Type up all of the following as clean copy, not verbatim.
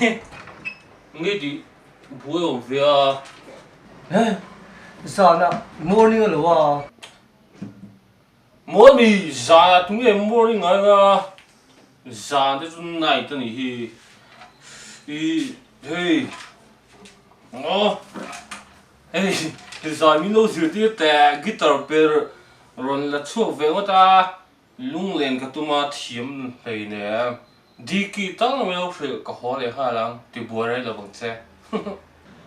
Nge tih buai awm ve a. He, zanah morning a lo a. Maw mi, zanah tunge morning ngai anga zan te chu night a nih hi. Ih, hei, aw, hei zan min lo zirtir teh guitar per rawn la chhuak ve ngawt a. Lunglen ka tum a thiam hlei nen Diki tal mai lo hrilh ka haw leh nghal ang ti buai rei lo vang che.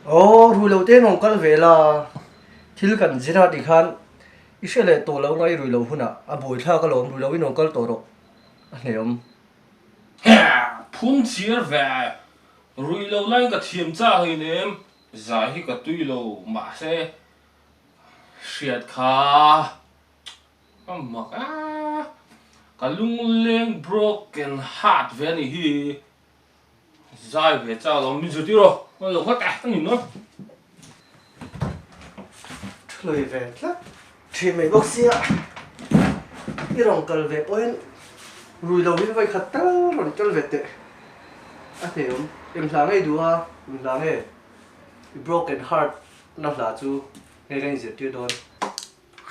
Aw rui lo te nuam kal ve la, thil kan zir a tih khan i hre leh tawh lo ngai rui lo hunah a buai thlak alawm rui lo i nuam kal tawh rawh a hneawm. Phun chhiar ve, rui lo laiin ka thiam chak hlei nem, zai hi ka tui lo mahse hriat kha. Ka mak a, ka lungleng broken heart ve a nih hi, zai ve chak lo min zirtir aw, ka lo nghat a ni maw. Thului ve tlat thin mai bawk sia, i rawn kal ve pawhin rui lo in vawikhat tal rawn kal ve teh a hneawm, eng hla ngei duh a, eng hla nge i broken heart na hla chu nge ka inzirtir dawn.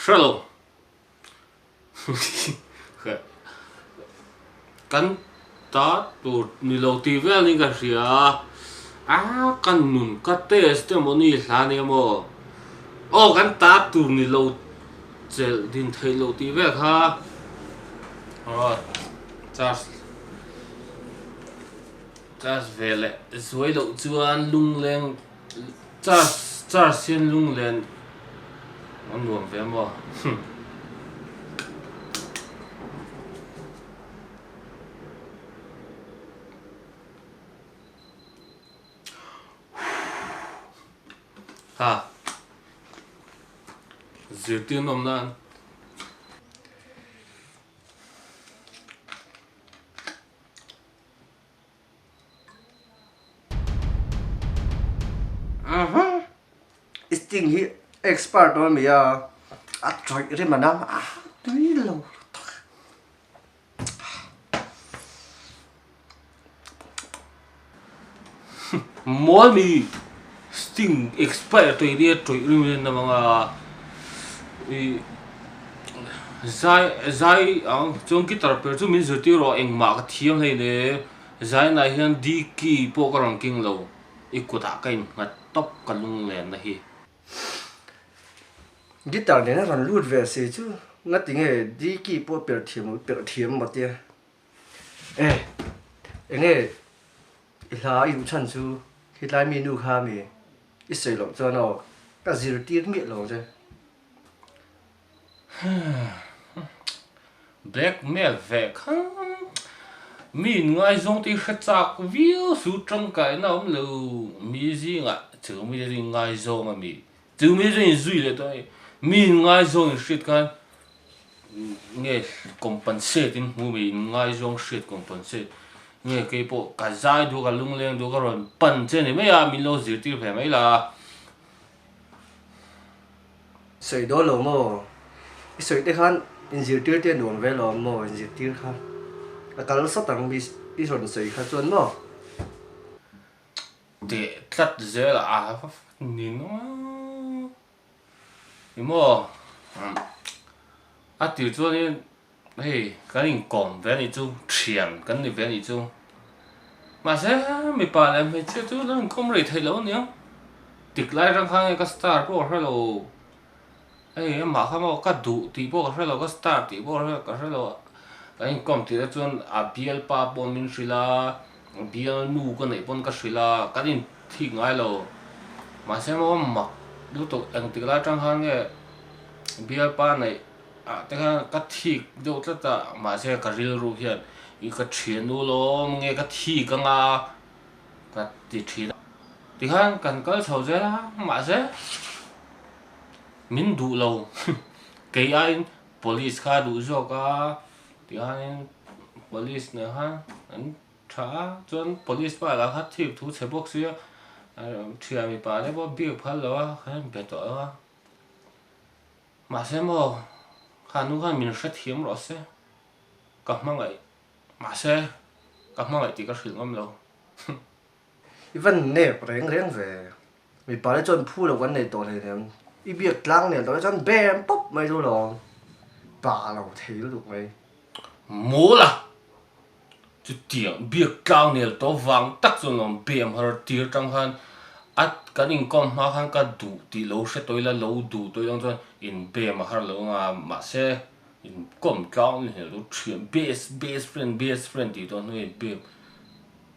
Hre lo. Kan ta tur ni lo tih vel in ka hria a, ka nun ka test emaw ni hla nia maw, aw kan ta tur ni lo chelh din theih loh tih vel kha aw charge charge ve leh zuai loh chuan lungleng Charge charge hian lunglen a nuam ve maw? Ha zirtir nawm nan. Sting hi expert dawn mi a, a tawih rem a nam a tui lo tak. Mawl mi Sting expire tawih ria tawih rim hian nam anga ih zai zai ang chuan guitar per chu min zirtir rawh engmah ka thiam hlei ne. Zainah hian Diki pawh ka rawn king lo, i kutah ka innghat tawp ka lunglenna hi. Guitar nen a rawn lut ve si chu ngati nge Diki pawh perh thiam lo, perh thiam maw tia. E, enge i hla i duh chhan chu khitlai mi nu kha mi i sawi loh chuan aw ka zirtir miah lo ang che. Blackmail ve kha mi inngaizawng te hi hre chak viau su tangkaina a awm lo mi zingah chu mi te inngaizawng a mi chu mi chu inzui leh tawh a ni mi inngaizawng inhriat khan nge compensate in hmu mi inngaizawng hriat compensate nge keipawh ka zai duh ka lungleng duh ka rawn pan che ni mai a min lo zirtir ve mai la. Sawi dawn lo maw? I sawi te khan inzirtir te a nuam ve lo ang maw? Inzirtir kha a kal sawt ang mi i rawn sawi kha chuan maw? Teh tlat zel a va ni nual ni maw? A tir chuanin hei kan inkawm ve a nih chu, thian kan ni ve a nih chu. Mahse mipa leh hmeichhia chu lo inkawm rei theih loh a nia. Tik lai atang khan ka star pawh ka hre lo, hei amah kha maw ka duh tih pawh ka hre lo, ka star tih pawh ka hre lo. Kan inkawm tirh te chuan a bialpa pawh min hrilh a, bialnu ka neih pawn ka hrilh a, kan inthik ngai lo. Mahse maw mak lutuk engtik lai atang khan nge bialpa neih Ah te khan ka thik deuh tlat a, mahse ka rilru hian i ka thian u lawm nge ka thik anga ka ti thin a. Tikhan kan kal chho zel a, mahse min duh lo kei aiin police kha a duh zawk a, tikhanin police nen khan an tha a, chuan police pa lah kha thik thu chhe bawk sia, thian mipa te pawh biak phal lo a, khan be tawh lo a. Mahse maw, kha nu khan min hrethiam rawh se, ka hmangaih, mahse ka hmangaih tih ka hrilh ngam lo. I van nep reng reng ve. Mipa te chuan phu lo kan nei tawh hleinem. I biak tlang nel tawh te chuan bem pawp mai chu lawm. Pa lo thei lutuk mai. Mawl a! Chutiang biak tlang nel tawh vang tak chuan lawm bem har tir tang khan a kan inkawm hma khan ka duh tih lo hre tawh ila, lo duh tawh ila chuan inbem a har lo anga mahse inkawm tlang nel tawh thian best best friend best friend tih tawh hnuai bem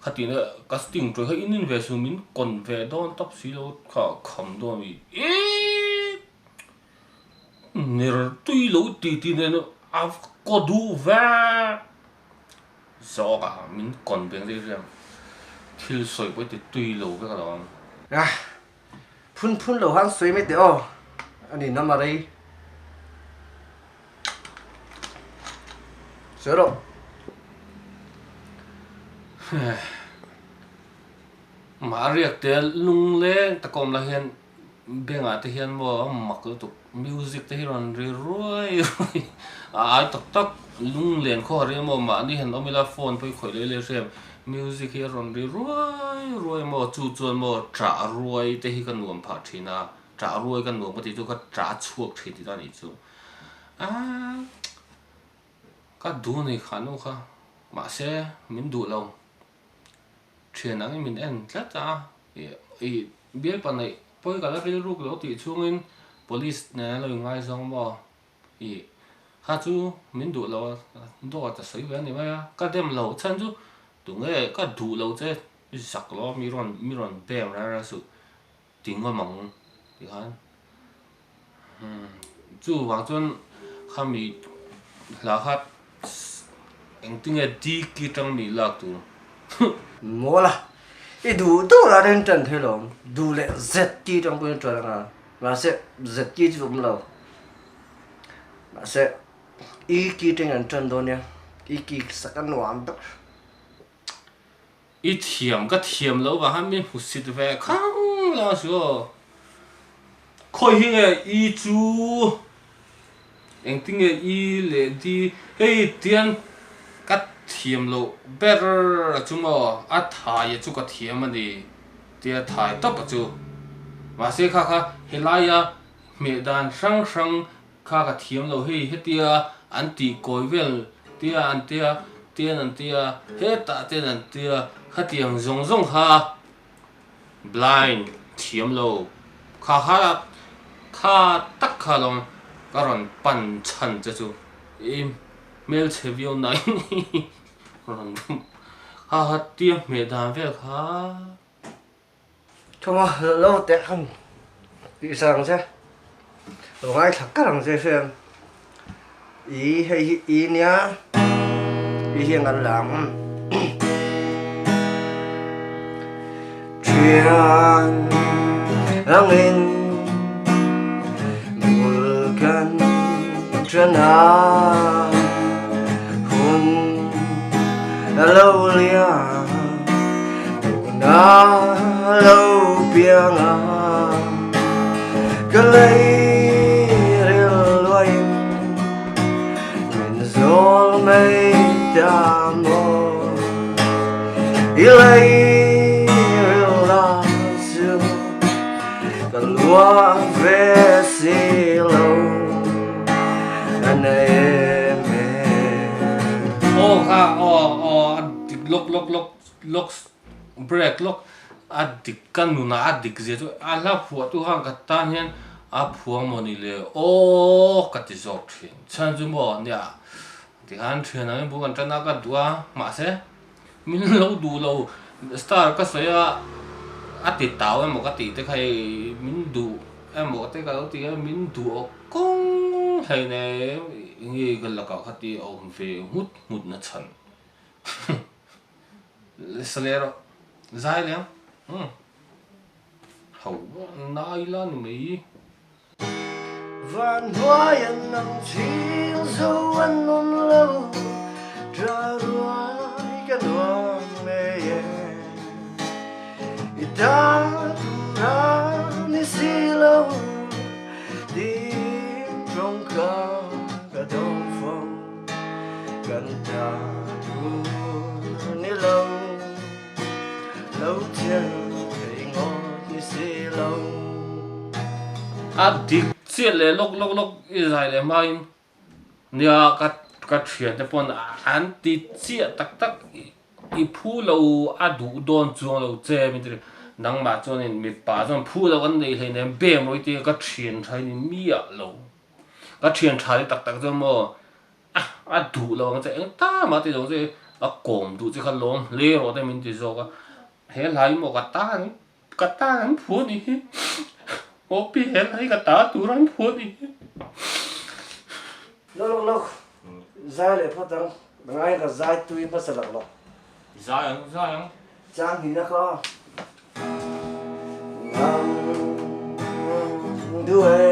Khatina ka sting tawih kha in in ve su min kawn ve dawn tawp si lo kha kham dawn i eeii ner tui lo ti ti nen a kaw duh ve zawk a min kawn ve ang zai ang thil sawi pawh i ti tui lo vek a lo ang. Ah phun phun lo han sawi mai teh aw a ni nama rei. Sawi rawh. Mah riak te lung leng tak awm lai hian bengah te hian maw a mak lutuk music te hi rawn ri ruai ruai a ai tak tak lung len khaw har emaw mahni han awm ila phone pawh i khawih leh leh hrem music hi a rawn ri ruai ruai maw chu chuan maw ṭah ruai te hi ka nuam phah ṭhin a. Ṭah ruai ka nuam ka tih chu ka ṭah chhuak ṭhin tih ta nih chu. Aaa ka duh a ni kha nu kha mahse min duh lo. Ṭhian angin min en tlat a, i bialpa neih pawi ka la rilruk lo tih chhungin police nen an lo ingaizawng maw? I kha chu min duh lo a, dawt a sawi ve a ni mai a, ka dem lo chhan chu tunge ka duh lo che i zak lo a mi rawn mi rawn bem ran ran suh. Ti ngawm ang ti khan chuvang chuan khami hla kha engtinge diki tang mi lak tur. Mawl a, i duh duh lah ten tan thei lo ang, duh leh zet ki tang pawhin tan anga, mahse zet ki chu awm lo, mahse i ki tangin an tan dawn nia, i ki sak a nuam ber. I thiam ka thiam loh vang hian min hmusit ve khang la su aw. Khawi hi nge i chu engtin nge i leh di hei tian ka thiam loh ber a chu maw a thai a chu ka thiam a ni tia thai tawp a chu. Mahse kha kha helaia hmeh dan hrang hrang Kha ka thiam lo hei hetia an tih kawi vel tia an tia tian an tia hetah ten an tia khatiang zawng zawng kha blind thiam lo kha kha kha tak kha lawng ka rawn pan chhan che chu i hmelchhe viau nai rawn kha kha tia hmeh dan vel kha. Thuma lo teh ang tih sang che lo ngaithla kar ang che hriang i hei hi i nia i hian kan la ang thian angin bul kan ṭan a hun a lo liam. Tuna lo piang a ka lei ril luain min zawl mai ta maw i lei ril la chu ka lua ve si lo a nei em em. Aw kha aw aw a dik lawk lawk lawk lawk break lawk a dik ka nunah a dik zia chu a hla phuah tu khan ka tan hian a phuah maw ni le aw ka ti zawk thin chhan chu maw nia tikhan thian angin bul kan tan a ka duh a mahse min lo duh lo star ka sawi a a ti tau emaw ka tih te kha hei min duh emaw te ka lo ti a min duh awk kawng hleinem enge ka lakah kha ti a awm ve nghut nghut na chhan. Sale erawh zai leh ang umm ho nai la ni mai. Van hnuai an nang chhing zo an awm lo tha ruai ka nuam ngei e I ta tur a ni si lo tin tawngka ka dawng fo. Kan ta tur ni lo, lo chen. A dik chiah leh lawk lawk lawk i zai leh hmain nia ka ka thiante pawn an ti chiah tak tak i phu lo a duh dawn chuang lo che min ti nangmah chuanin mipa chuan phu lo kan neih hleinem bem rawih tia ka thian tha hi ni miah lo ka thian tha te tak tak chuan maw a duh lo ang che eng ta mah ti lo ang che a kawm duh che kha lawm hle rawh te min ti zawk a he hla hi maw ka tan Ka ta an phu a nih hi. Aw pi hel hi ka ta tur an phu a nih hi. Lawk lawk lawk, zai leh phawt ang, ngai ka zai tui hmasa lak lawk. Zai ang, zai ang. Chang hnihna kha aw. Nang duh e,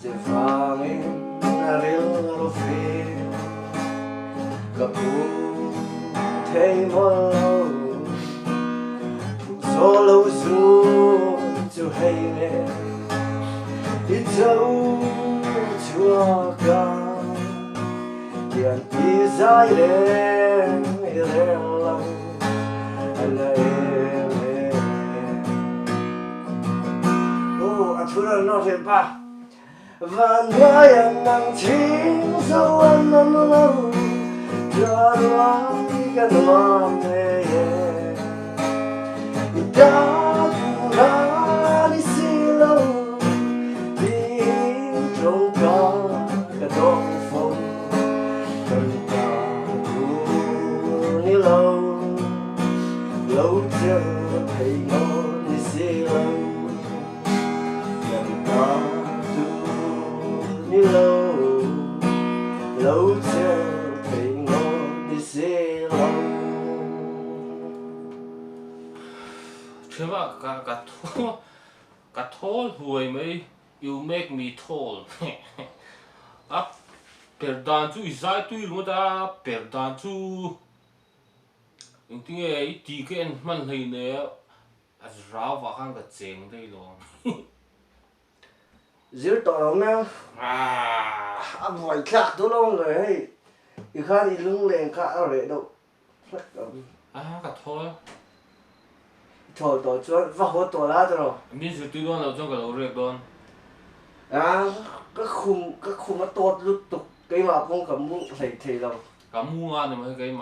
che vangin a rilru fim ka phu thei mawlh lo. Zaw lo zun chu hei le i cho chhuak a tian ti zai reng i reng lo a la em em. Aw a thu ran lo hriat pa. Van hnuaiah nang chhing zo an awm lo, tla ruai ka nuam ngei e. I ta tur a ni si lo, tiin tawngka ka dawng fo. Kan ta tur ni lo, lo cher thei ngawt ni si lo. Thema ka ka thawl ka thawl huai mai you make me thawl a per dan chu i zai tui ringawt a per dan chu engtinge i ti ka en hman hleine A rau vah khan ka cheng daih lo ang. Zir tawh lo meng. A buai thlak dawn lo le hei. I khan i lungleng kha a reh deuh hlek ang. A ka thawl. I thawl tawh chuan va haw tawh la tawh. Min zirtir dawn loh chuan ka lo rek dawn. A ka khum ka khum a tawt lutuk keimah pawh ka mu hlei thei lo. Ka mu nga ni maw hei keimah.